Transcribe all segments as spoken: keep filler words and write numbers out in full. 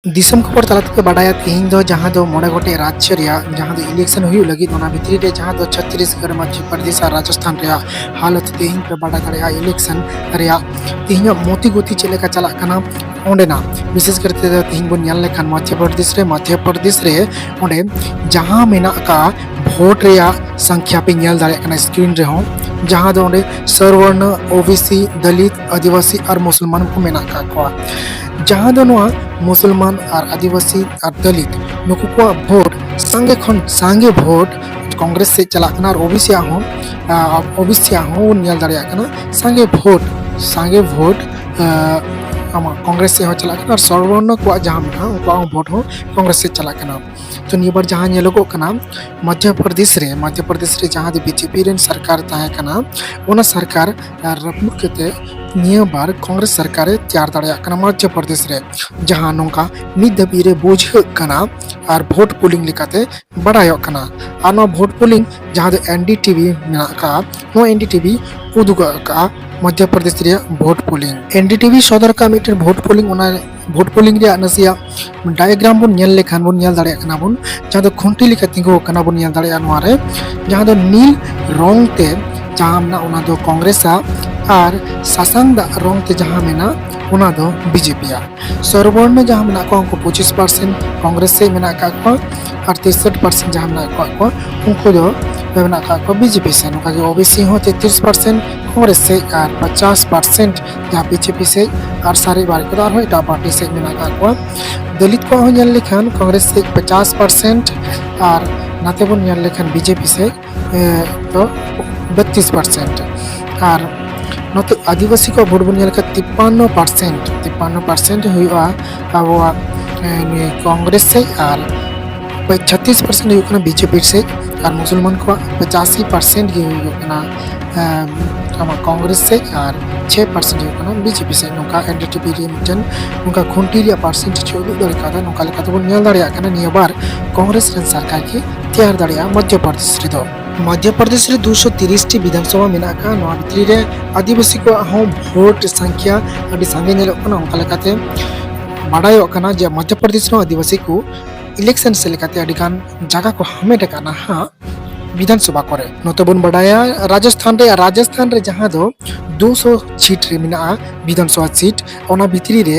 ᱫᱤᱥᱚᱢ ᱠᱷᱚᱵᱚᱨ ᱛᱟᱞᱟ ᱛᱮᱯᱮ ᱵᱟᱰᱟᱭᱟ ᱛᱮᱦᱮᱧ ᱫᱚ ᱡᱟᱦᱟᱸ ᱫᱚ ᱢᱚᱬᱮ ᱜᱚᱴᱮᱡ ᱨᱟᱡᱽ ᱨᱮᱭᱟᱜ ᱡᱟᱦᱟᱸ ᱫᱚ ᱤᱞᱮᱠᱥᱚᱱ ᱦᱩᱭᱩᱜ ᱞᱟᱹᱜᱤᱫ, ᱚᱱᱟ ᱵᱷᱤᱛᱨᱤ ᱨᱮ ᱡᱟᱦᱟᱸ ᱫᱚ ᱪᱷᱚᱛᱨᱤᱥᱜᱚᱲ, ᱢᱚᱫᱷᱭᱚ ᱯᱨᱚᱫᱮᱥ ᱟᱨ ᱨᱟᱡᱚᱥᱛᱷᱟᱱ ᱨᱮᱭᱟᱜ ᱦᱟᱞᱚᱛ ᱛᱮᱦᱮᱧ ᱯᱮ ᱵᱟᱰᱟᱭ ᱫᱟᱲᱮᱭᱟᱜᱼᱟ ᱤᱞᱮᱠᱥᱚᱱ ᱨᱮᱭᱟᱜ ᱛᱮᱦᱮᱧᱟᱜ ᱢᱚᱛᱤ ᱜᱚᱛᱤ ᱪᱮᱫ ᱞᱮᱠᱟ ᱪᱟᱞᱟᱜ ᱠᱟᱱᱟ᱾ ᱚᱸᱰᱮᱱᱟᱜ ᱵᱤᱥᱮᱥ ᱠᱟᱨᱛᱮ ᱫᱚ ᱛᱮᱦᱮᱧ ᱵᱚᱱ ᱧᱮᱞ ᱞᱮᱠᱷᱟᱱ ᱢᱚᱫᱷᱭᱚ ᱯᱨᱚᱫᱮᱥ ᱨᱮ, ᱢᱚᱫᱷᱭᱚ ᱯᱨᱚᱫᱮᱥ ᱨᱮ ᱚᱸᱰᱮ ᱡᱟᱦᱟᱸ ᱢᱮᱱᱟᱜ ᱟᱠᱟᱫ ᱵᱷᱳᱴ ᱨᱮᱭᱟᱜ ᱥᱚᱝᱠᱷᱭᱟ ᱯᱮ ᱧᱮᱞ ᱫᱟᱲᱮᱭᱟᱜ ᱠᱟᱱᱟ ᱥᱠᱨᱤᱱ ᱨᱮᱦᱚᱸ, ᱡᱟᱦᱟᱸ ᱫᱚ ᱚᱸᱰᱮ ᱥᱚᱨᱵᱚᱨᱱᱚ, ᱳᱵᱤᱥᱤ, ᱫᱚᱞᱤᱛ, ᱟᱹᱫᱤᱵᱟᱹᱥᱤ ᱟᱨ ᱢᱩᱥᱚᱞᱢᱟᱱ ᱠᱚ ᱢᱮᱱᱟᱜ ᱟᱠᱟᱫ ᱠᱚᱣᱟ᱾ ᱡᱟᱦᱟᱸ ᱫᱚ ᱱᱚᱣᱟ ᱢᱩᱥᱚᱞᱢᱟᱱ ᱟᱨ ᱟᱹᱫᱤᱵᱟᱹᱥᱤ ᱟᱨ ᱫᱚᱞᱤᱛ ᱱᱩᱠᱩ ᱠᱚᱣᱟᱜ ᱵᱷᱳᱴ ᱥᱟᱸᱜᱮ ᱠᱷᱚᱱ ᱥᱟᱸᱜᱮ ᱵᱷᱳᱴ ᱠᱚᱝᱜᱨᱮᱥ ᱥᱮᱫ ᱪᱟᱞᱟᱜ ᱠᱟᱱᱟ ᱟᱨ ᱳᱵᱤᱥᱤ ᱟᱜ ᱦᱚᱸ, ᱳᱵᱤᱥᱤ ᱟᱜ ᱦᱚᱸ ᱵᱚᱱ ᱧᱮᱞ ᱫᱟᱲᱮᱭᱟᱜ ᱠᱟᱱᱟ ᱥᱟᱸᱜᱮ ᱵᱷᱳᱴ, ᱥᱟᱸᱜᱮ ᱵᱷᱳᱴ ᱟᱢᱟᱜ ᱠᱚᱝᱜᱨᱮᱥ ᱥᱮᱫ ᱦᱚᱸ ᱪᱟᱞᱟᱜ ᱠᱟᱱᱟ ᱟᱨ ᱥᱚᱨᱵᱚᱨᱱᱚ ᱠᱚᱣᱟᱜ ᱡᱟᱦᱟᱸ ᱢᱮᱱᱟᱜᱼᱟ ᱩᱱᱠᱩᱣᱟᱜ ᱦᱚᱸ ᱵᱷᱳᱴ ᱦᱚᱸ ᱠᱚᱝᱜᱨᱮᱥ ᱥᱮᱫ ᱪᱟᱞᱟᱜ ᱠᱟᱱᱟ᱾ ᱛᱚ ᱱᱤᱭᱟᱹ ᱵᱟᱨ ᱡᱟᱦᱟᱸ ᱧᱮᱞᱚᱜᱚᱜ ᱠᱟᱱᱟ ᱢᱚᱫᱷᱭᱚ ᱯᱨᱚᱫᱮᱥ ᱨᱮ, ᱢᱚᱫᱷᱭᱚ ᱯᱨᱚᱫᱮᱥ ᱨᱮ ᱡᱟᱦᱟᱸ ᱫᱚ ᱵᱤᱡᱮᱯᱤ ᱨᱮᱱ ᱥᱚᱨᱠᱟᱨ ᱛᱟᱦᱮᱸ ᱠᱟᱱᱟ, ᱚᱱᱟ ᱥᱚᱨᱠᱟᱨ ᱨᱟᱹᱯᱩᱫ ᱠᱟᱛᱮ ᱱᱤᱭᱟᱹ ᱵᱟᱨ ᱠᱚᱝᱜᱨᱮᱥ ᱥᱚᱨᱠᱟᱨᱮ ᱛᱮᱭᱟᱨ ᱫᱟᱲᱮᱭᱟᱜ ᱠᱟᱱᱟ ᱢᱚᱫᱷᱭᱚ ᱯᱨᱚᱫᱮᱥ ᱨᱮ, ᱡᱟᱦᱟᱸ ᱱᱚᱝᱠᱟ ᱱᱤᱛ ᱫᱷᱟᱹᱵᱤᱡ ᱨᱮ ᱵᱩᱡᱷᱟᱹᱜ ᱠᱟᱱᱟ ᱟᱨ ᱵᱷᱳᱴ ᱯᱳᱞᱤᱝ ᱞᱮᱠᱟᱛᱮ ᱵᱟᱰᱟᱭᱚᱜ ᱠᱟᱱᱟ᱾ ᱟᱨ ᱱᱚᱣᱟ ᱵᱷᱳᱴ ᱯᱳᱞᱤᱝ ᱡᱟᱦᱟᱸ ᱫᱚ ᱮᱱ ᱰᱤ ᱴᱤ ᱵᱷᱤ ᱢᱮᱱᱟᱜ ᱟᱠᱟᱫᱼᱟ, ᱱᱚᱣᱟ ᱮᱱ ᱰᱤ ᱴᱤ ᱵᱷᱤ ᱩᱫᱩᱜ ᱟᱠᱟᱫᱼᱟ ᱢᱚᱫᱷᱭᱚ ᱯᱨᱚᱫᱮᱥ ᱨᱮᱭᱟᱜ ᱵᱷᱳᱴ ᱯᱳᱞᱤᱝ᱾ ᱮᱱ ᱰᱤ ᱴᱤ ᱵᱷᱤ ᱥᱚᱫᱚᱨ ᱟᱠᱟᱫ ᱢᱤᱫᱴᱮᱱ ᱵᱷᱳᱴ ᱯᱳᱞᱤᱝ, ᱚᱱᱟ ᱵᱷᱳᱴ ᱯᱳᱞᱤᱝ ᱨᱮᱭᱟᱜ ᱱᱟᱥᱮᱭᱟᱜ ᱰᱟᱭᱟᱜᱨᱟᱢ ᱵᱚᱱ ᱧᱮᱞ ᱞᱮᱠᱷᱟᱱ ᱵᱚᱱ ᱧᱮᱞ ᱫᱟᱲᱮᱭᱟᱜ ᱠᱟᱱᱟ ᱵᱚᱱ, ᱡᱟᱦᱟᱸ ᱫᱚ ᱠᱷᱩᱱᱴᱤ ᱞᱮᱠᱟ ᱛᱤᱸᱜᱩ ᱟᱠᱟᱱᱟ ᱵᱚᱱ ᱧᱮᱞ ᱫᱟᱲᱮᱭᱟᱜᱼᱟ ᱱᱚᱣᱟ ᱨᱮ, ᱡᱟᱦᱟᱸ ᱫᱚ ᱱᱤᱞ ᱨᱚᱝ ᱛᱮ ᱡᱟᱦᱟᱸ ᱢᱮᱱᱟᱜᱼᱟ ᱚᱱᱟ ᱫᱚ ᱠᱚᱝᱜᱨᱮᱥ ᱟᱜ, ᱟᱨ ᱥᱟᱥᱟᱝ ᱫᱟᱜ ᱨᱚᱝ ᱛᱮ ᱡᱟᱦᱟᱸ ᱢᱮᱱᱟᱜᱼᱟ ᱚᱱᱟ ᱫᱚ ᱵᱤᱡᱮᱯᱤ ᱟᱜ᱾ ᱥᱚᱨᱵᱚᱨᱱᱚ ᱡᱟᱦᱟᱸ ᱢᱮᱱᱟᱜ ᱠᱚᱣᱟ ᱩᱱᱠᱩ ᱯᱚᱸᱪᱤᱥ ᱯᱟᱨᱥᱮᱱᱴ ᱠᱚᱝᱜᱨᱮᱥ ᱥᱮᱫ ᱢᱮᱱᱟᱜ ᱟᱠᱟᱫ ᱠᱚᱣᱟ ᱟᱨ ᱛᱮᱥᱚᱴᱴᱤ ᱯᱟᱨᱥᱮᱱᱴ ᱡᱟᱦᱟᱸ ᱢᱮᱱᱟᱜ ᱟᱠᱟᱫ ᱠᱚᱣᱟ ᱩᱱᱠᱩ ᱫᱚ ᱢᱮᱱᱟᱜ ᱟᱠᱟᱫ ᱠᱚᱣᱟ ᱵᱤᱡᱮᱯᱤ ᱥᱮᱫ᱾ ᱱᱚᱝᱠᱟ ᱜᱮ ᱳᱵᱤᱥᱤ ᱦᱚᱸ ᱛᱮᱛᱨᱤᱥ ᱯᱟᱨᱥᱮᱱᱴ ᱠᱚᱝᱜᱨᱮᱥ ᱥᱮᱫ ᱟᱨ ᱯᱚᱪᱟᱥ ᱯᱟᱨᱥᱮᱱᱴ ᱡᱟᱦᱟᱸ ᱵᱤᱡᱮᱯᱤ ᱥᱮᱫ ᱟᱨ ᱥᱟᱨᱮᱡ ᱵᱟᱨᱮᱡ ᱠᱚᱫᱚ ᱟᱨᱦᱚᱸ ᱮᱴᱟᱜ ᱯᱟᱨᱴᱤ ᱥᱮᱫ ᱢᱮᱱᱟᱜ ᱟᱠᱟᱫ ᱠᱚᱣᱟ᱾ ᱫᱚᱞᱤᱛ ᱠᱚᱣᱟᱜ ᱦᱚᱸ ᱧᱮᱞ ᱞᱮᱠᱷᱟᱱ ᱠᱚᱝᱜᱨᱮᱥ ᱥᱮᱫ ᱯᱚᱪᱟᱥ ᱯᱟᱨᱥᱮᱱᱴ ᱟᱨ ᱱᱟᱛᱮ ᱵᱚᱱ ᱧᱮᱞ ᱞᱮᱠᱷᱟᱱ ᱵᱤᱡᱮᱯᱤ ᱥᱮᱫ ᱮ, ᱫᱚ ᱵᱟᱛᱛᱨᱤᱥ ᱯᱟᱨᱥᱮᱱᱴ᱾ ᱟᱨ ᱱᱚᱛᱮ ᱟᱹᱫᱤᱵᱟᱹᱥᱤ ᱠᱚᱣᱟᱜ ᱵᱷᱳᱴ ᱵᱚᱱ ᱧᱮᱞ ᱞᱮᱠᱷᱟᱱ ᱛᱤᱯᱯᱟᱱᱱᱚ ᱯᱟᱨᱥᱮᱱᱴ, ᱛᱤᱯᱯᱟᱱᱱᱚ ᱯᱟᱨᱥᱮᱱᱴ ᱦᱩᱭᱩᱜᱼᱟ ᱟᱵᱚᱣᱟᱜ, ᱮ, ᱱᱤᱭᱟᱹ ᱠᱚᱝᱜᱨᱮᱥ ᱥᱮᱫ ᱟᱨ ᱪᱷᱟᱛᱛᱨᱤᱥ ᱯᱟᱨᱥᱮᱱᱴ ᱦᱩᱭᱩᱜ ᱠᱟᱱᱟ ᱵᱤᱡᱮᱯᱤ ᱥᱮᱫ ᱟᱨ ᱢᱩᱥᱚᱞᱢᱟᱱ ᱠᱚᱣᱟᱜ ᱯᱚᱸᱪᱟᱥᱤ ᱯᱟᱨᱥᱮᱱᱴ ᱜᱮ ᱦᱩᱭᱩᱜ ᱠᱟᱱᱟ, ᱮ, ᱟᱢᱟᱜ ᱠᱚᱝᱜᱨᱮᱥ ᱥᱮᱫ ᱟᱨ ᱪᱷᱮ ᱯᱟᱨᱥᱮᱱᱴ ᱦᱩᱭᱩᱜ ᱠᱟᱱᱟ ᱵᱤᱡᱮᱯᱤ ᱥᱮᱫ᱾ ᱱᱚᱝᱠᱟ ᱮᱱ ᱰᱤ ᱴᱤ ᱵᱷᱤ ᱨᱮ ᱢᱤᱫᱴᱮᱱ ᱱᱚᱝᱠᱟ ᱠᱷᱩᱱᱴᱤ ᱨᱮᱭᱟᱜ ᱯᱟᱨᱥᱮᱱᱴᱮᱡᱽ ᱩᱫᱩᱜ ᱫᱟᱲᱮ ᱠᱟᱣᱫᱟ᱾ ᱱᱚᱝᱠᱟ ᱞᱮᱠᱟᱛᱮ ᱵᱚᱱ ᱧᱮᱞ ᱫᱟᱲᱮᱭᱟᱜ ᱠᱟᱱᱟ ᱱᱤᱭᱟᱹ ᱵᱟᱨ ᱠᱚᱝᱜᱨᱮᱥ ᱨᱮᱱ ᱥᱚᱨᱠᱟᱨ ᱜᱮ ᱛᱮᱭᱟᱨ ᱫᱟᱲᱮᱭᱟᱜᱼᱟ ᱢᱚᱫᱷᱭᱚ ᱯᱨᱚᱫᱮᱥ ᱨᱮᱫᱚ᱾ ᱢᱚᱫᱷᱭᱚ ᱯᱨᱚᱫᱮᱥ ᱨᱮ ᱫᱩᱥᱚ ᱛᱤᱨᱤᱥ ᱴᱤ ᱵᱤᱫᱷᱟᱱ ᱥᱚᱵᱷᱟ ᱢᱮᱱᱟᱜ ᱟᱠᱟᱫᱼᱟ᱾ ᱱᱚᱣᱟ ᱵᱷᱤᱛᱨᱤ ᱨᱮ ᱟᱹᱫᱤᱵᱟᱹᱥᱤ ᱠᱚᱣᱟᱜ ᱦᱚᱸ ᱵᱷᱳᱴ ᱥᱚᱝᱠᱷᱭᱟ ᱟᱹᱰᱤ ᱥᱟᱸᱜᱮ ᱧᱮᱞᱚᱜ ᱠᱟᱱᱟ᱾ ᱚᱱᱠᱟ ᱞᱮᱠᱟᱛᱮ ᱵᱟᱰᱟᱭᱚᱜ ᱠᱟᱱᱟ ᱡᱮ ᱢᱚᱫᱽᱫᱷᱚ ᱯᱨᱚᱫᱮᱥ ᱨᱮᱦᱚᱸ ᱟᱹᱫᱤᱵᱟᱹᱥᱤ ᱠᱚ ᱤᱞᱮᱠᱥᱚᱱ ᱥᱮᱫ ᱞᱮᱠᱟᱛᱮ ᱟᱹᱰᱤ ᱜᱟᱱ ᱡᱟᱭᱜᱟ ᱠᱚ ᱦᱟᱢᱮᱴ ᱟᱠᱟᱫᱼᱟ ᱦᱟᱸᱜ ᱵᱤᱫᱷᱟᱱ ᱥᱚᱵᱷᱟ ᱠᱚᱨᱮ᱾ ᱱᱚᱛᱮ ᱵᱚᱱ ᱵᱟᱰᱟᱭᱟ ᱨᱟᱡᱚᱥᱛᱷᱟᱱ ᱨᱮ, ᱨᱟᱡᱚᱥᱛᱷᱟᱱ ᱨᱮ ᱡᱟᱦᱟᱸ ᱫᱚ ᱫᱩᱥᱚ ᱥᱤᱴ ᱨᱮ ᱢᱮᱱᱟᱜᱼᱟ ᱵᱤᱫᱷᱟᱱ ᱥᱚᱵᱷᱟ ᱥᱤᱴ, ᱚᱱᱟ ᱵᱷᱤᱛᱨᱤ ᱨᱮ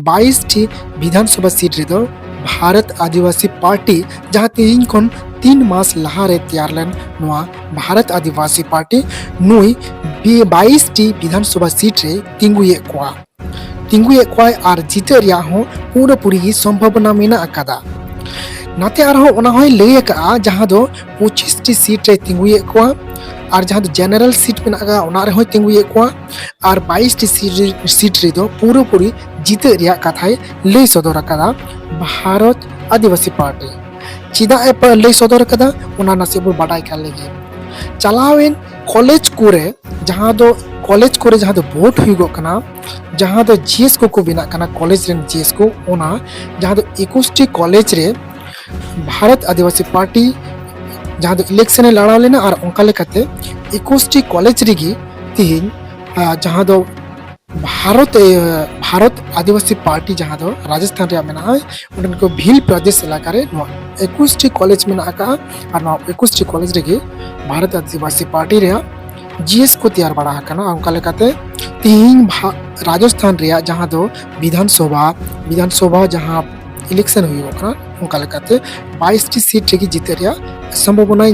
ᱵᱟᱭᱤᱥ ᱴᱤ ᱵᱤᱫᱷᱟᱱ ᱥᱚᱵᱷᱟ ᱥᱤᱴ ᱨᱮᱫᱚ ᱵᱷᱟᱨᱚᱛ ᱟᱹᱫᱤᱵᱟᱹᱥᱤ ᱯᱟᱨᱴᱤ, ᱡᱟᱦᱟᱸ ᱛᱮᱦᱮᱧ ᱠᱷᱚᱱ ᱛᱤᱱ ᱢᱟᱥ ᱞᱟᱦᱟᱨᱮ ᱛᱮᱭᱟᱨ ᱞᱮᱱ ᱱᱚᱣᱟ ᱵᱷᱟᱨᱚᱛ ᱟᱹᱫᱤᱵᱟᱹᱥᱤ ᱯᱟᱨᱴᱤ, ᱱᱩᱭ ᱵᱤ-, ᱵᱟᱭᱤᱥ ᱴᱤ ᱵᱤᱫᱷᱟᱱ ᱥᱚᱵᱷᱟ ᱥᱤᱴ ᱨᱮ ᱛᱤᱸᱜᱩᱭᱮᱫ ᱠᱚᱣᱟ, ᱛᱤᱸᱜᱩᱭᱮᱫ ᱠᱚᱣᱟᱭ ᱟᱨ ᱡᱤᱛᱟᱹᱜ ᱨᱮᱭᱟᱜ ᱦᱚᱸ ᱯᱩᱨᱟᱹᱯᱩᱨᱤ ᱜᱮ ᱥᱚᱢᱵᱷᱟᱵᱚᱱᱟ ᱢᱮᱱᱟᱜ ᱟᱠᱟᱫᱟ᱾ ᱱᱟᱛᱮ ᱟᱨᱦᱚᱸ ᱚᱱᱟ ᱦᱚᱸᱭ ᱞᱟᱹᱭ ᱟᱠᱟᱫᱼᱟ, ᱡᱟᱦᱟᱸ ᱫᱚ ᱯᱚᱸᱪᱤᱥ ᱴᱤ ᱥᱤᱴ ᱨᱮ ᱛᱤᱸᱜᱩᱭᱮᱫ ᱠᱚᱣᱟ ᱟᱨ ᱡᱟᱦᱟᱸ ᱫᱚ ᱡᱮᱱᱟᱨᱮᱞ ᱥᱤᱴ ᱢᱮᱱᱟᱜ ᱟᱠᱟᱫᱼᱟ, ᱚᱱᱟ ᱨᱮᱦᱚᱸᱭ ᱛᱤᱸᱜᱩᱭᱮᱫ ᱠᱚᱣᱟ ᱟᱨ ᱵᱟᱭᱤᱥ ᱴᱤ ᱥᱤᱴ ᱨᱮ, ᱥᱤᱴ ᱨᱮᱫᱚ ᱯᱩᱨᱟᱹᱯᱩᱨᱤ ᱡᱤᱛᱟᱹᱜ ᱨᱮᱭᱟᱜ ᱠᱟᱛᱷᱟᱭ ᱞᱟᱹᱭ ᱥᱚᱫᱚᱨ ᱟᱠᱟᱫᱟ ᱵᱷᱟᱨᱚᱛ ᱟᱹᱫᱤᱵᱟᱹᱥᱤ ᱯᱟᱨᱴᱤ᱾ ᱪᱮᱫᱟᱜ ᱮ ᱯᱟ-, ᱞᱟᱹᱭ ᱥᱚᱫᱚᱨ ᱟᱠᱟᱫᱟ, ᱚᱱᱟ ᱱᱟᱥᱮ ᱵᱚ ᱵᱟᱰᱟᱭ ᱠᱟᱜ ᱞᱮᱜᱮ᱾ ᱪᱟᱞᱟᱣᱮᱱ ᱠᱚᱞᱮᱡᱽ ᱠᱚᱨᱮ, ᱡᱟᱦᱟᱸ ᱫᱚ ᱠᱚᱞᱮᱡᱽ ᱠᱚᱨᱮ ᱡᱟᱦᱟᱸ ᱫᱚ ᱵᱷᱳᱴ ᱦᱩᱭᱩᱜᱚᱜ ᱠᱟᱱᱟ, ᱡᱟᱦᱟᱸ ᱫᱚ ᱡᱤ ᱮᱥ ᱠᱚᱠᱚ ᱵᱮᱱᱟᱜ ᱠᱟᱱᱟ, ᱠᱚᱞᱮᱡᱽ ᱨᱮᱱ ᱡᱤ ᱮᱥ ᱠᱚ, ᱚᱱᱟ ᱡᱟᱦᱟᱸ ᱫᱚ ᱮᱠᱩᱥ ᱴᱤ ᱠᱚᱞᱮᱡᱽ ᱨᱮ ᱵᱷᱟᱨᱚᱛ ᱟᱹᱫᱤᱵᱟᱹᱥᱤ ᱯᱟᱨᱴᱤ ᱡᱟᱦᱟᱸ ᱫᱚ ᱤᱞᱮᱠᱥᱚᱱ ᱮ ᱞᱟᱲᱟᱣ ᱞᱮᱱᱟ ᱟᱨ ᱚᱱᱠᱟ ᱞᱮᱠᱟᱛᱮ ᱮᱠᱩᱥ ᱴᱤ ᱠᱚᱞᱮᱡᱽ ᱨᱮᱜᱮ ᱛᱮᱦᱮᱧ, ᱟ, ᱡᱟᱦᱟᱸ ᱫᱚ ᱵᱷᱟᱨᱚᱛ, ᱮ, ᱵᱷᱟᱨᱚᱛ ᱟᱹᱫᱤᱵᱟᱹᱥᱤ ᱯᱟᱨᱴᱤ ᱡᱟᱦᱟᱸ ᱫᱚ ᱨᱟᱡᱚᱥᱛᱷᱟᱱ ᱨᱮᱭᱟᱜ ᱢᱮᱱᱟᱜᱼᱟ, ᱚᱸᱰᱮᱱ ᱠᱚ ᱵᱷᱤᱞ ᱯᱨᱚᱫᱮᱥ ᱮᱞᱟᱠᱟ ᱨᱮ ᱱᱚᱣᱟ ᱮᱠᱩᱥ ᱴᱤ ᱠᱚᱞᱮᱡᱽ ᱢᱮᱱᱟᱜ ᱟᱠᱟᱫᱼᱟ ᱟᱨ ᱱᱚᱣᱟ ᱮᱠᱩᱥ ᱴᱤ ᱠᱚᱞᱮᱡᱽ ᱨᱮᱜᱮ ᱵᱷᱟᱨᱚᱛ ᱟᱹᱫᱤᱵᱟᱹᱥᱤ ᱯᱟᱨᱴᱤ ᱨᱮᱭᱟᱜ ᱡᱤ ᱮᱥ ᱠᱚ ᱛᱮᱭᱟᱨ ᱵᱟᱲᱟ ᱟᱠᱟᱱᱟ᱾ ᱚᱱᱠᱟ ᱞᱮᱠᱟᱛᱮ ᱛᱮᱦᱮᱧ ᱵᱷᱟ-, ᱨᱟᱡᱚᱥᱛᱷᱟᱱ ᱨᱮᱭᱟᱜ ᱡᱟᱦᱟᱸ ᱫᱚ ᱵᱤᱫᱷᱟᱱ ᱥᱚᱵᱷᱟ, ᱵᱤᱫᱷᱟᱱ ᱥᱚᱵᱷᱟ ᱡᱟᱦᱟᱸ ᱤᱞᱮᱠᱥᱚᱱ ᱦᱩᱭᱩᱜᱚᱜ ᱠᱟᱱᱟ, ᱚᱱᱠᱟ ᱞᱮᱠᱟᱛᱮ ᱵᱟᱭᱤᱥ ᱴᱤ ᱥᱤᱴ ᱨᱮᱜᱮ ᱡᱤᱛᱟᱹᱜ ᱨᱮᱭᱟᱜ ᱥᱚᱢᱵᱷᱟᱵᱚᱱᱟᱭ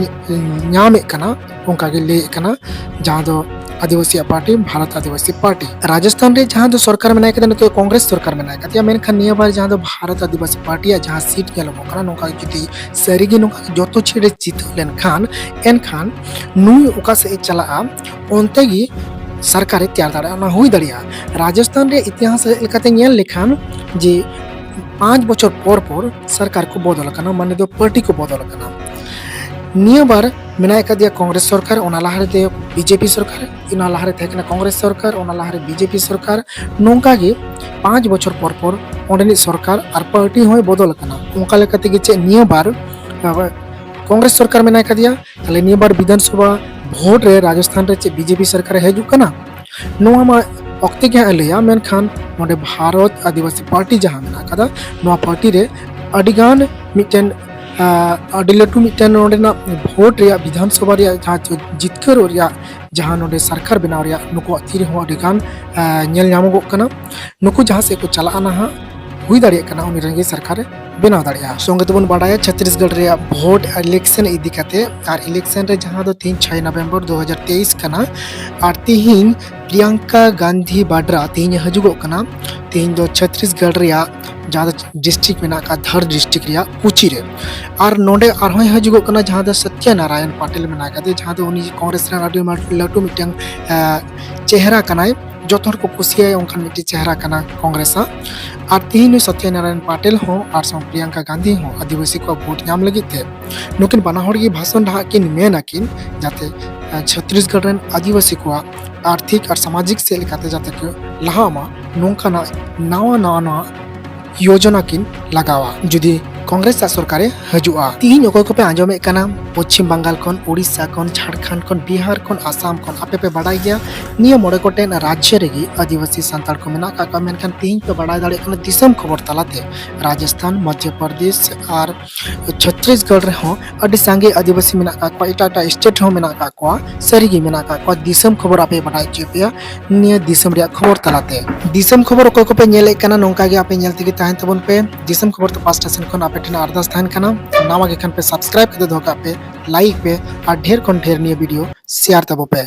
ᱧᱟᱢᱮᱫ ᱠᱟᱱᱟ, ᱚᱱᱠᱟ ᱜᱮ ᱞᱟᱹᱭᱮᱫ ᱠᱟᱱᱟ ᱡᱟᱦᱟᱸ ᱫᱚ ᱟᱹᱫᱤᱵᱟᱹᱥᱤᱭᱟᱜ ᱯᱟᱨᱴᱤ, ᱵᱷᱟᱨᱚᱛ ᱟᱹᱫᱤᱵᱟᱹᱥᱤ ᱯᱟᱨᱴᱤ᱾ ᱨᱟᱡᱚᱥᱛᱷᱟᱱ ᱨᱮ ᱡᱟᱦᱟᱸ ᱫᱚ ᱥᱚᱨᱠᱟᱨ ᱢᱮᱱᱟᱭ ᱠᱟᱫᱮᱭᱟ, ᱱᱤᱛᱚᱜ ᱠᱚᱝᱜᱨᱮᱥ ᱥᱚᱨᱠᱟᱨ ᱢᱮᱱᱟᱭ ᱠᱟᱫᱮᱭᱟ, ᱢᱮᱱᱠᱷᱟᱱ ᱱᱤᱭᱟᱹ ᱵᱟᱨ ᱡᱟᱦᱟᱸ ᱫᱚ ᱵᱷᱟᱨᱚᱛ ᱟᱹᱫᱤᱵᱟᱹᱥᱤ ᱯᱟᱨᱴᱤᱭᱟᱜ ᱡᱟᱦᱟᱸ ᱥᱤᱴ ᱧᱮᱞᱚᱜᱚᱜ ᱠᱟᱱᱟ, ᱱᱚᱝᱠᱟ ᱡᱩᱫᱤ ᱥᱟᱹᱨᱤᱜᱮ ᱱᱚᱝᱠᱟ ᱡᱚᱛᱚ ᱥᱤᱴ ᱨᱮ ᱡᱤᱛᱟᱹᱣ ᱞᱮᱱᱠᱷᱟᱱ, ᱮᱱᱠᱷᱟᱱ ᱱᱩᱭ ᱚᱠᱟ ᱥᱮᱫ ᱮ ᱪᱟᱞᱟᱜᱼᱟ, ᱚᱱᱛᱮ ᱜᱮ ᱥᱚᱨᱠᱟᱨᱮ ᱛᱮᱭᱟᱨ ᱫᱟᱲᱮᱭᱟᱜᱼᱟ᱾ ᱚᱱᱟ ᱦᱩᱭ ᱫᱟᱲᱮᱭᱟᱜᱼᱟ᱾ ᱨᱟᱡᱚᱥᱛᱷᱟᱱ ᱨᱮ ᱤᱛᱤᱦᱟᱥ ᱞᱮᱠᱟᱛᱮ ᱧᱮᱞ ᱞᱮᱠᱷᱟᱱ ᱡᱮ ᱯᱟᱸᱪ ᱵᱚᱪᱷᱚᱨ ᱯᱚᱨ ᱯᱚᱨ ᱥᱚᱨᱠᱟᱨ ᱠᱚ ᱵᱚᱫᱚᱞ ᱟᱠᱟᱱᱟ, ᱢᱟᱱᱮ ᱫᱚ ᱯᱟᱨᱴᱤ ᱠᱚ ᱵᱚᱫᱚᱞ ᱟᱠᱟᱱᱟ᱾ ᱱᱤᱭᱟᱹ ᱵᱟᱨ ᱢᱮᱱᱟᱭ ᱠᱟᱫᱮᱭᱟ ᱠᱚᱝᱜᱨᱮᱥ ᱥᱚᱨᱠᱟᱨ, ᱚᱱᱟ ᱞᱟᱦᱟ ᱨᱮᱫᱚ ᱵᱤᱡᱮᱯᱤ ᱥᱚᱨᱠᱟᱨ, ᱚᱱᱟ ᱞᱟᱦᱟ ᱨᱮ ᱛᱟᱦᱮᱸ ᱠᱟᱱᱟ ᱠᱚᱝᱜᱨᱮᱥ ᱥᱚᱨᱠᱟᱨ, ᱚᱱᱟ ᱞᱟᱦᱟ ᱨᱮ ᱵᱤᱡᱮᱯᱤ ᱥᱚᱨᱠᱟᱨ᱾ ᱱᱚᱝᱠᱟ ᱜᱮ ᱯᱟᱸᱪ ᱵᱚᱪᱷᱚᱨ ᱯᱚᱨ ᱯᱚᱨ ᱚᱸᱰᱮᱱᱤᱡ ᱥᱚᱨᱠᱟᱨ ᱟᱨ ᱯᱟᱨᱴᱤ ᱦᱚᱸᱭ ᱵᱚᱫᱚᱞ ᱟᱠᱟᱱᱟ᱾ ᱚᱱᱠᱟ ᱞᱮᱠᱟ ᱛᱮᱜᱮ ᱪᱮᱫ ᱱᱤᱭᱟᱹ ᱵᱟᱨ, ᱟᱵᱟᱨ ᱠᱚᱝᱜᱨᱮᱥ ᱥᱚᱨᱠᱟᱨ ᱢᱮᱱᱟᱭ ᱠᱟᱫᱮᱭᱟ, ᱛᱟᱦᱞᱮ ᱱᱤᱭᱟᱹ ᱵᱟᱨ ᱵᱤᱫᱷᱟᱱ ᱥᱚᱵᱷᱟ ᱵᱷᱳᱴ ᱨᱮ ᱨᱟᱡᱚᱥᱛᱷᱟᱱ ᱨᱮ ᱪᱮᱫ ᱵᱤᱡᱮᱯᱤ ᱥᱚᱨᱠᱟᱨᱮ ᱦᱤᱡᱩᱜ ᱠᱟᱱᱟ? ᱱᱚᱣᱟ ᱢᱟ ᱚᱠᱛᱮ ᱜᱮ ᱦᱟᱸᱜ ᱮ ᱞᱟᱹᱭᱟ᱾ ᱢᱮᱱᱠᱷᱟᱱ ᱱᱚᱰᱮ ᱵᱷᱟᱨᱚᱛ ᱟᱹᱫᱤᱵᱟᱹᱥᱤ ᱯᱟᱨᱴᱤ ᱡᱟᱦᱟᱸ ᱢᱮᱱᱟᱜ ᱟᱠᱟᱫᱟ, ᱱᱚᱣᱟ ᱯᱟᱨᱴᱤ ᱨᱮ ᱟᱹᱰᱤᱜᱟᱱ ᱢᱤᱫᱴᱮᱱ ᱟᱹᱰᱤ ᱞᱟᱹᱴᱩ ᱢᱤᱫᱴᱮᱱ ᱱᱚᱰᱮᱱᱟᱜ ᱵᱷᱳᱴ ᱨᱮᱭᱟᱜ, ᱵᱤᱫᱷᱟᱱ ᱥᱚᱵᱷᱟ ᱨᱮᱭᱟᱜ ᱡᱟᱦᱟᱸ ᱡᱤᱛᱠᱟᱹᱨᱚᱜ ᱨᱮᱭᱟᱜ, ᱡᱟᱦᱟᱸ ᱱᱚᱰᱮ ᱥᱚᱨᱠᱟᱨ ᱵᱮᱱᱟᱣ ᱨᱮᱭᱟᱜ ᱱᱩᱠᱩᱣᱟᱜ ᱛᱤ ᱨᱮᱦᱚᱸ ᱟᱹᱰᱤᱜᱟᱱ ᱧᱮᱞ ᱧᱟᱢᱚᱜᱚᱜ ᱠᱟᱱᱟ᱾ ᱱᱩᱠᱩ ᱡᱟᱦᱟᱸ ᱥᱮᱫ ᱠᱚ ᱪᱟᱞᱟᱜᱼᱟ ᱱᱟᱦᱟᱜ, ᱦᱩᱭ ᱫᱟᱲᱮᱭᱟᱜ ᱠᱟᱱᱟ ᱩᱱᱤ ᱨᱮᱸᱜᱮᱡ ᱥᱚᱨᱠᱟᱨᱮ ᱵᱮᱱᱟᱣ ᱫᱟᱲᱮᱭᱟᱜᱼᱟ᱾ ᱥᱚᱸᱜᱮ ᱛᱮᱵᱚᱱ ᱵᱟᱲᱟᱭᱟ ᱪᱷᱚᱛᱨᱤᱥᱜᱚᱲ ᱨᱮᱭᱟᱜ ᱵᱷᱳᱴ ᱤᱞᱮᱠᱥᱚᱱ ᱤᱫᱤ ᱠᱟᱛᱮ᱾ ᱟᱨ ᱤᱞᱮᱠᱥᱚᱱ ᱨᱮ ᱡᱟᱦᱟᱸ ᱫᱚ ᱛᱮᱦᱮᱧ ᱪᱷᱚᱭ ᱱᱚᱵᱷᱮᱢᱵᱚᱨ ᱫᱩ ᱦᱟᱡᱟᱨ ᱛᱮᱭᱤᱥ ᱠᱟᱱᱟ, ᱟᱨ ᱛᱮᱦᱮᱧ ᱯᱨᱤᱭᱟᱝᱠᱟ ᱜᱟᱱᱫᱷᱤ ᱵᱟᱰᱨᱟ ᱛᱮᱦᱮᱧ ᱮ ᱦᱤᱡᱩᱜᱚᱜ ᱠᱟᱱᱟ᱾ ᱛᱮᱦᱮᱧ ᱫᱚ ᱪᱷᱚᱛᱨᱤᱥᱜᱚᱲ ᱨᱮᱭᱟᱜ ᱡᱟᱦᱟᱸ ᱫᱚ ᱰᱤᱥᱴᱨᱤᱠᱴ ᱢᱮᱱᱟᱜ ᱟᱠᱟᱫ ᱫᱷᱟᱨ ᱰᱤᱥᱴᱨᱤᱠᱴ ᱨᱮᱭᱟᱜ ᱠᱩᱪᱤ ᱨᱮ᱾ ᱟᱨ ᱱᱚᱰᱮ ᱟᱨᱦᱚᱸᱭ ᱦᱤᱡᱩᱜᱚᱜ ᱠᱟᱱᱟ ᱡᱟᱦᱟᱸ ᱫᱚ ᱥᱚᱛᱭᱚ ᱱᱟᱨᱟᱭᱚᱱ ᱯᱟᱴᱤᱞ ᱢᱮᱱᱟᱭ ᱠᱟᱫᱮ, ᱡᱟᱦᱟᱸ ᱫᱚ ᱩᱱᱤ ᱠᱚᱝᱜᱨᱮᱥ ᱨᱮᱱ ᱟᱹᱰᱤ ᱢᱟᱨ-, ᱞᱟᱹᱴᱩ ᱢᱤᱫᱴᱟᱝ ᱪᱮᱦᱨᱟ ᱠᱟᱱᱟᱭ, ᱡᱚᱛᱚ ᱦᱚᱲ ᱠᱚ ᱠᱩᱥᱤᱭᱟᱭᱟ ᱚᱱᱠᱟᱱ ᱢᱤᱫᱴᱤᱡ ᱪᱮᱦᱨᱟ ᱠᱟᱱᱟ ᱠᱚᱝᱜᱨᱮᱥ ᱟᱜ᱾ ᱟᱨ ᱛᱮᱦᱮᱧ ᱱᱩᱭ ᱥᱚᱛᱭᱚ ᱱᱟᱨᱟᱭᱚᱱ ᱯᱟᱴᱮᱞ ᱦᱚᱸ ᱟᱨ ᱥᱟᱶ ᱯᱨᱤᱭᱟᱝᱠᱟ ᱜᱟᱱᱫᱷᱤ ᱦᱚᱸ ᱟᱹᱫᱤᱵᱟᱹᱥᱤ ᱠᱚᱣᱟᱜ ᱵᱷᱳᱴ ᱧᱟᱢ ᱞᱟᱹᱜᱤᱫ ᱛᱮ ᱱᱩᱠᱤᱱ ᱵᱟᱱᱟ ᱦᱚᱲ ᱜᱮ ᱵᱷᱟᱥᱚᱱ ᱰᱟᱦᱟᱜ ᱠᱤᱱ ᱢᱮᱱ ᱟᱹᱠᱤᱱ, ᱡᱟᱛᱮ ᱪᱷᱚᱛᱨᱤᱥᱜᱚᱲ ᱨᱮᱱ ᱟᱹᱫᱤᱵᱟᱹᱥᱤ ᱠᱚᱣᱟᱜ ᱟᱨᱛᱷᱤᱠ ᱟᱨ ᱥᱟᱢᱟᱡᱤᱠ ᱥᱮᱫ ᱞᱮᱠᱟᱛᱮ ᱡᱟᱛᱮ ᱠᱚ ᱞᱟᱦᱟᱜ ᱢᱟ, ᱱᱚᱝᱠᱟᱱᱟᱜ ᱱᱟᱣᱟ ᱱᱟᱣᱟ ᱱᱟᱣᱟ ᱭᱳᱡᱚᱱᱟ ᱠᱤᱱ ᱞᱟᱜᱟᱣᱟ᱾ ᱡᱩᱫᱤ ᱠᱚᱝᱜᱨᱮᱥ ᱟᱜ ᱥᱚᱨᱠᱟᱨᱮ ᱦᱤᱡᱩᱜᱼᱟ᱾ ᱛᱤᱦᱤᱧ ᱚᱠᱚᱭ ᱠᱚᱯᱮ ᱟᱸᱡᱚᱢᱮᱫ ᱠᱟᱱᱟ, ᱯᱚᱪᱷᱤᱢ ᱵᱟᱝᱜᱟᱞ ᱠᱷᱚᱱ, ᱩᱲᱤᱥᱥᱟ ᱠᱷᱚᱱ, ᱡᱷᱟᱲᱠᱷᱚᱸᱰ ᱠᱷᱚᱱ, ᱵᱤᱦᱟᱨ ᱠᱷᱚᱱ, ᱟᱥᱟᱢ ᱠᱷᱚᱱ, ᱟᱯᱮ ᱯᱮ ᱵᱟᱲᱟᱭ ᱜᱮᱭᱟ ᱱᱤᱭᱟᱹ ᱢᱚᱬᱮ ᱜᱚᱴᱮᱱ ᱨᱟᱡᱽᱡᱚ ᱨᱮᱜᱮ ᱟᱹᱫᱤᱵᱟᱹᱥᱤ ᱥᱟᱱᱛᱟᱲ ᱠᱚ ᱢᱮᱱᱟᱜ ᱟᱠᱟᱫ ᱠᱚᱣᱟ᱾ ᱢᱮᱱᱠᱷᱟᱱ ᱛᱤᱦᱤᱧ ᱯᱮ ᱵᱟᱲᱟᱭ ᱫᱟᱲᱮᱭᱟᱜ ᱠᱟᱱᱟ ᱫᱤᱥᱚᱢ ᱠᱷᱚᱵᱚᱨ ᱛᱟᱞᱟᱛᱮ, ᱨᱟᱡᱚᱥᱛᱷᱟᱱ, ᱢᱚᱫᱽᱫᱷᱚ ᱯᱨᱚᱫᱮᱥ ᱟᱨ ᱪᱷᱚᱛᱨᱤᱥᱜᱚᱲ ᱨᱮᱦᱚᱸ ᱟᱹᱰᱤ ᱥᱟᱸᱜᱮ ᱟᱹᱫᱤᱵᱟᱹᱥᱤ ᱢᱮᱱᱟᱜ ᱟᱠᱟᱫ ᱠᱚᱣᱟ, ᱮᱴᱟᱜ ᱮᱴᱟᱜ ᱥᱴᱮᱴ ᱦᱚᱸ ᱢᱮᱱᱟᱜ ᱟᱠᱟᱫ ᱠᱚᱣᱟ᱾ ᱥᱟᱹᱨᱤᱜᱮ ᱢᱮᱱᱟᱜ ᱟᱠᱟᱫ ᱠᱚᱣᱟ᱾ ᱫᱤᱥᱚᱢ ᱠᱷᱚᱵᱚᱨ ᱟᱯᱮ ᱵᱟᱰᱟᱭ ᱦᱚᱪᱚᱭᱮᱫ ᱯᱮᱭᱟ ᱱᱤᱭᱟᱹ ᱫᱤᱥᱚᱢ ᱨᱮᱭᱟᱜ ᱠᱷᱚᱵᱚᱨ ᱛᱟᱞᱟᱛᱮ᱾ ᱫᱤᱥᱚᱢ ᱠᱷᱚᱵᱚᱨ ᱚᱠᱚᱭ ᱠᱚᱯᱮ ᱧᱮᱞᱮᱫ ᱠᱟᱱᱟ, ᱱᱚᱝᱠᱟ ᱜᱮ ᱟᱯᱮ ᱧᱮᱞ ᱛᱮᱜᱮ ᱛᱟᱦᱮᱱ ᱛᱟᱵᱚᱱ ᱯᱮ᱾ ᱫᱤᱥᱚᱢ ᱠᱷᱚᱵᱚᱨ ᱫᱚ ᱯᱟᱥᱴᱟ ᱥᱮᱱ ᱠᱷᱚᱱ ᱟᱯᱮ ᱴᱷᱮᱱ ᱟᱨᱫᱟᱥ ᱛᱟᱦᱮᱱ ᱠᱟᱱᱟ, ᱱᱟᱣᱟ ᱜᱮ ᱠᱷᱟᱱ ᱯᱮ ᱥᱟᱵᱥᱠᱨᱟᱭᱤᱵ ᱠᱟᱛᱮ ᱫᱚᱦᱚ ᱠᱟᱜ ᱯᱮ, ᱞᱟᱭᱤᱠ ᱯᱮ ᱟᱨ ᱰᱷᱮᱨ ᱠᱷᱚᱱ ᱰᱷᱮᱨ ᱱᱤᱭᱟᱹ ᱵᱷᱤᱰᱤᱭᱳ ᱥᱮᱭᱟᱨ ᱛᱟᱵᱚ ᱯᱮ᱾